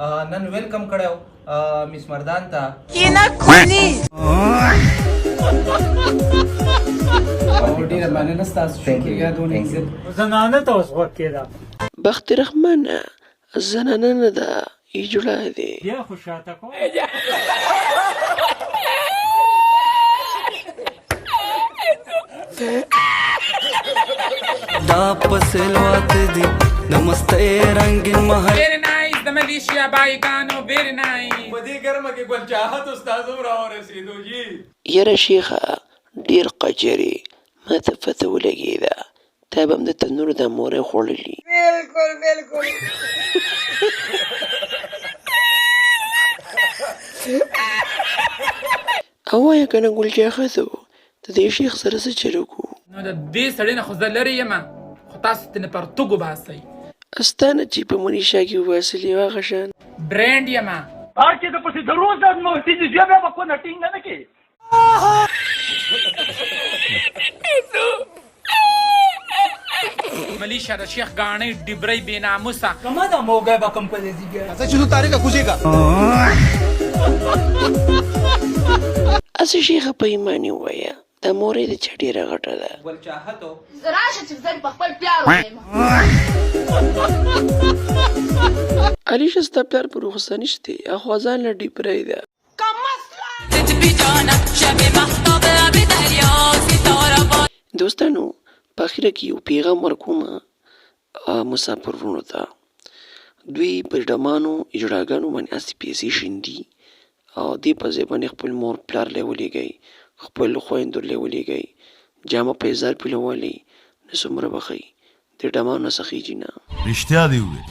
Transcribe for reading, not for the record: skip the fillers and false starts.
نن ویلکم کړو مس مردان ته. کینه کونی. او ډیره مننه ستاسو، شکریه دونه عزت. زنانه ته اوس غوږ کېده. بخت رحمانه، زنانه نه ده، اجړا دی. بیا خو شاته کوم. دا پسلوات دي د مستۍ رنگین محل. ویری نایس، د ملیشیا بایګانو ویری نایس. په دې ګرمه کې ګل چاهت استاد هم راورسېدو جي. یاره شیخه، ډیر قجر یې، ماته پته ولګېده، تا به هم د تنور دا مورې خوړلي. بالکل بالکل. او وایه کنه ګل چاهتو، د دې شیخ سره څه چل وکړو؟ نو د دې سړي نه خو زه لرې یم، خو تاسو ترې پرتوګ وباسئ. ستا نه چې په منیشا کې وباسلې هغه شان. برینډ یم. هر چې د پسې دروز د مهدي دي، بیا به کو نه ټینګ نه کې. ملیشا د شیخ ګاڼۍ ډبرۍ بې ناموسه. کما دا موګه به کم پلې دي بیا. څه چې تاریخ کوزیګا. هسې شیخه، په ایمان یې ووایه، دا مورې د چا ډېره غټه ده؟ ګل چاهتو. زه راشه چې زه په خپل پلار ووایم. علیشه، ستا پلار په رخصه نشته، اخوا ځان له ډبرۍ ده. دوستانو، په اخره کې یو پیغام ورکوم مسافر وروڼو ته. دوی پر ډمانو اجړاګانو باندې هسې پیسې شیندي، او دې په ځای باندې خپل مور پلار له ولیږئ، خپل خویندو له ولیږئ، جامه په 1000 روپۍ له والئ، نو څومره به ښه وي. د ډمانو نه څه خېږي نه. رښتیا دی وویل.